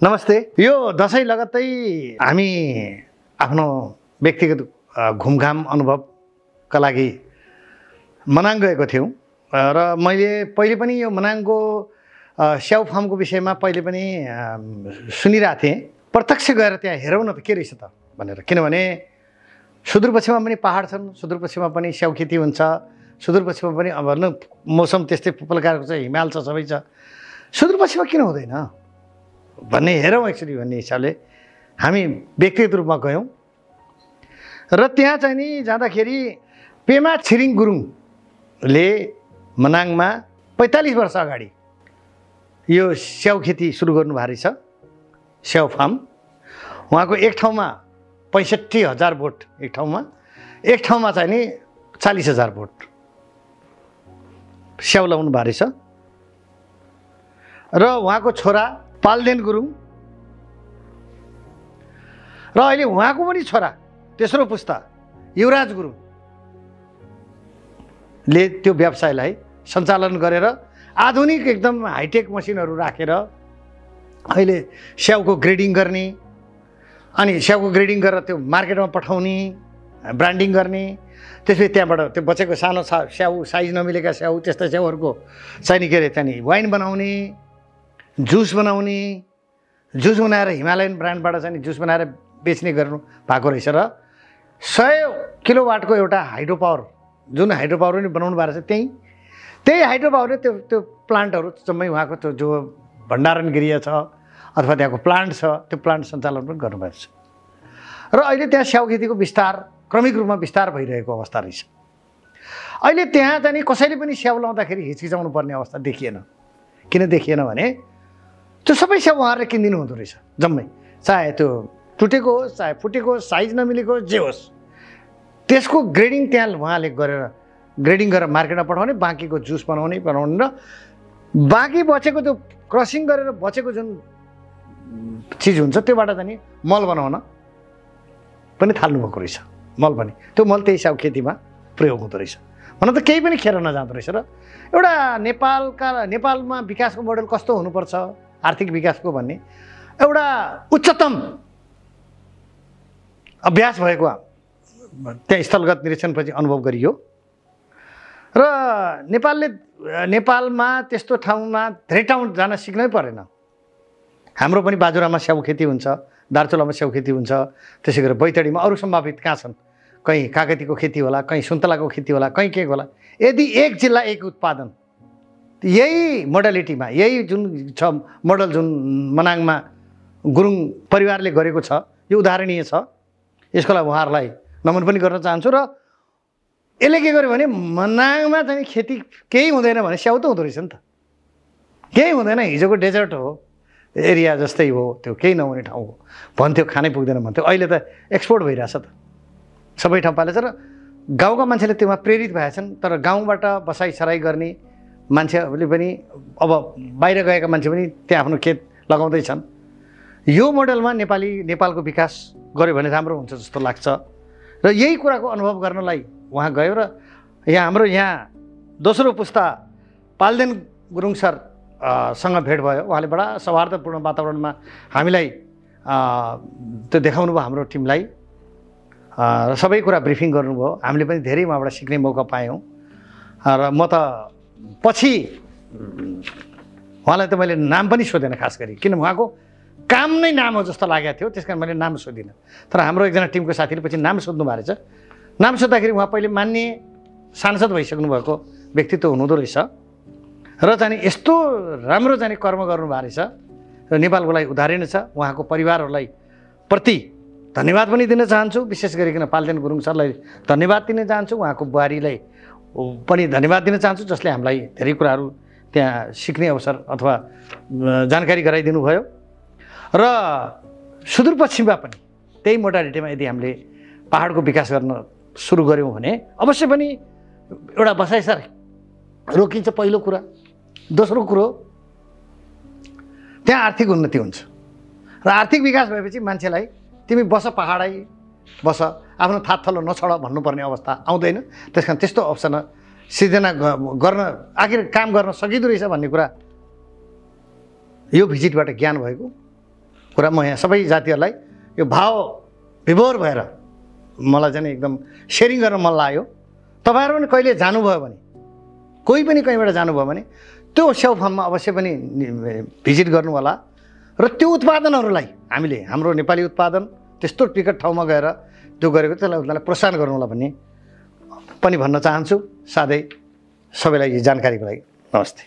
नमस्ते। यो दशैं लगत्तै हामी आफ्नो व्यक्तिगत घुमघाम अनुभवका लागि मनाङ गएको थियौँ र मैले पहिले पनि यो मनाङको स्याउ फार्मको विषयमा पहिले पनि सुनिरहेको थिएँ। प्रत्यक्ष गएर त्यहाँ हेरौँ न त के रहेछ त भनेर, किनभने सुदूरपश्चिममा पनि पहाड छन्, सुदूरपश्चिममा पनि स्याउ खेती हुन्छ, सुदूरपश्चिममा पनि अब मौसम त्यस्तै प्रकारको छ, हिमाल छ, सबै छ। सुदूरपश्चिममा किन हुँदैन भन्ने हेरौँ एक्चुअली भन्ने हिसाबले हामी व्यक्तिगत रूपमा गयौँ र त्यहाँ चाहिँ नि जाँदाखेरि पेमा छिरिङ गुरुङले मनाङमा 45 वर्ष अगाडि यो स्याउ खेती सुरु गर्नुभएको रहेछ, स्याउ फार्म। उहाँको एक ठाउँमा 65,000 बोट, एक ठाउँमा चाहिँ नि 40,000 बोट स्याउ लाउनु भएको रहेछ। र उहाँको छोरा पाल्देन गुरुङ र अहिले उहाँको पनि छोरा तेस्रो पुस्ता युवराज गुरुङले त्यो व्यवसायलाई सञ्चालन गरेर आधुनिक एकदम हाइटेक मसिनहरू राखेर अहिले स्याउको ग्रेडिङ गर्ने, अनि स्याउको ग्रेडिङ गरेर त्यो मार्केटमा पठाउने, ब्रान्डिङ गर्ने, त्यसपछि त्यहाँबाट त्यो बचेको सानो स्याउ, साइज नमिलेका स्याउ, त्यस्ता स्याउहरूको चाहिँ के अरे त्यहाँदेखि वाइन बनाउने, जुस बनाएर हिमालयन ब्रान्डबाट चाहिँ जुस बनाएर बेच्ने गर्नु भएको रहेछ। र 100 किलोवाटको एउटा हाइड्रो पावर, जुन हाइड्रो पावर पनि बनाउनु भएको छ, त्यही हाइड्रो पावरले त्यो प्लान्टहरू जम्मै उहाँको त्यो जो भण्डारण गृह छ अथवा त्यहाँको प्लान्ट छ, त्यो प्लान्ट सञ्चालन पनि गर्नुभएको छ। र अहिले त्यहाँ स्याउ खेतीको क्रमिक रूपमा विस्तार भइरहेको अवस्था रहेछ। अहिले त्यहाँ चाहिँ कसैले पनि स्याउ लाउँदाखेरि हिचकिचाउनु पर्ने अवस्था देखिएन। किन देखिएन भने त्यो सबै स्याउ उहाँहरूले किनिदिनु हुँदो रहेछ जम्मै, चाहे त्यो टुटेको होस्, चाहे फुटेको होस्, साइज नमिलेको होस्, जे होस्, त्यसको ग्रेडिङ त्यहाँ उहाँले ग्रेडिङ गरेर मार्केटमा पठाउने, बाँकीको जुस बनाउने र बाँकी बचेको त्यो क्रसिङ गरेर बचेको जुन चिज हुन्छ त्योबाट चाहिँ मल बनाउन पनि थाल्नुभएको रहेछ। मल पनि त्यो मल त्यही स्याउ खेतीमा प्रयोग हुँदो रहेछ। भन त केही पनि खेर नजाँदो रहेछ। र एउटा नेपालमा विकासको मोडल कस्तो हुनुपर्छ, आर्थिक विकासको भन्ने एउटा उच्चतम अभ्यास भएको त्यहाँ स्थलगत निरीक्षणपछि अनुभव गरियो। र नेपालमा त्यस्तो ठाउँमा धेरै ठाउँ जान सिक्नै परेन। हाम्रो पनि बाजुरामा स्याउ खेती हुन्छ, दार्चुलामा स्याउ खेती हुन्छ, त्यसै गरेर बैतडीमा अरू सम्भावित कहाँ छन्, कहीँ कागतीको खेती होला, कहीँ सुन्तलाको खेती होला, कहीँ के होला। यदि एक जिल्ला एक उत्पादन, यही मोडालिटीमा, यही जुन छ मोडल जुन मनाङमा गुरुङ परिवारले गरेको छ, यो उदाहरणीय छ। यसको लागि उहाँहरूलाई नमन पनि गर्न चाहन्छु। र यसले के गर्यो भने मनाङमा चाहिँ खेती केही हुँदैन भने स्याउ त हुँदो रहेछ नि त, केही हुँदैन, हिजोको डेजर्ट हो एरिया जस्तै हो, त्यो केही नहुने ठाउँ हो भन्थ्यो, खानै पुग्दैन भन्थ्यो। अहिले त एक्सपोर्ट भइरहेछ त, सबै ठाउँ पालेछ। र गाउँका मान्छेले त्योमा प्रेरित भएछन्। तर गाउँबाट बसाइसराई गर्ने मान्छेहरूले पनि अब बाहिर गएका मान्छे पनि त्यहाँ आफ्नो खेत लगाउँदैछन्। यो मोडलमा नेपालको विकास गर्यो भने राम्रो हुन्छ जस्तो लाग्छ। र यही कुराको अनुभव गर्नलाई उहाँ गयो। र हाम्रो दोस्रो पुस्ता पाल्देन गुरुङ सर सँग भेट भयो। उहाँले बडा सौहार्दपूर्ण वातावरणमा हामीलाई त्यो देखाउनु भयो, हाम्रो टिमलाई, र सबै कुरा ब्रिफिङ गर्नुभयो। हामीले पनि धेरै उहाँबाट सिक्ने मौका पायौँ। र म त पछि उहाँलाई त मैले नाम पनि सोधेन, खास गरी किन उहाँको काम नै नाम हो जस्तो लागेको थियो, त्यस कारण मैले नाम सोधिनँ। तर हाम्रो एकजना टिमको साथीले पछि नाम सोध्नु भएको रहेछ। नाम सोद्धाखेरि उहाँ पहिले मान्ने सांसद भइसक्नु भएको व्यक्तित्व हुनुहुँदो रहेछ र चाहिँ यस्तो राम्रो चाहिँ कर्म गर्नुभएको रहेछ। र नेपालको लागि उदाहरणीय छ। उहाँको परिवारहरूलाई प्रति धन्यवाद पनि दिन चाहन्छु। विशेष गरिकन पाल्देन गुरुङ सरलाई धन्यवाद दिन चाहन्छु, उहाँको बुहारीलाई पनि धन्यवाद दिन चाहन्छु, जसले हामीलाई धेरै कुराहरू त्यहाँ सिक्ने अवसर अथवा जानकारी गराइदिनु भयो। र सुदूरपश्चिममा पनि त्यही मोडालिटीमा यदि हामीले पहाडको विकास गर्न सुरु गऱ्यौँ भने अवश्य पनि एउटा बसाइसराई रोकिन्छ, पहिलो कुरा। दोस्रो कुरो, त्यहाँ आर्थिक उन्नति हुन्छ। र आर्थिक विकास भएपछि मान्छेलाई तिमी बस पहाडै बस, आफ्नो थातथलो नछोड भन्नुपर्ने अवस्था आउँदैन। त्यस कारण त्यस्तो अप्सन सिर्जना गर्न, आखिर काम गर्न सकिँदो रहेछ भन्ने कुरा यो भिजिटबाट ज्ञान भएको। कुरा म यहाँ सबै जातिहरूलाई यो भाव विभोर भएर मलाई चाहिँ एकदम सेयरिङ गर्न मन लाग्यो। तपाईँहरू पनि कहिले जानुभयो भने, कोही पनि कहीँबाट जानुभयो भने त्यो स्याउ फार्ममा अवश्य पनि भिजिट गर्नु होला र त्यो उत्पादनहरूलाई हामीले हाम्रो नेपाली उत्पादन त्यस्तो टिकट ठाउँमा गएर त्यो गरेको त्यसलाई उनीहरूलाई प्रोत्साहन गर्नु होला भन्ने पनि भन्न चाहन्छु। साथै सबैलाई जानकारीको लागि नमस्ते।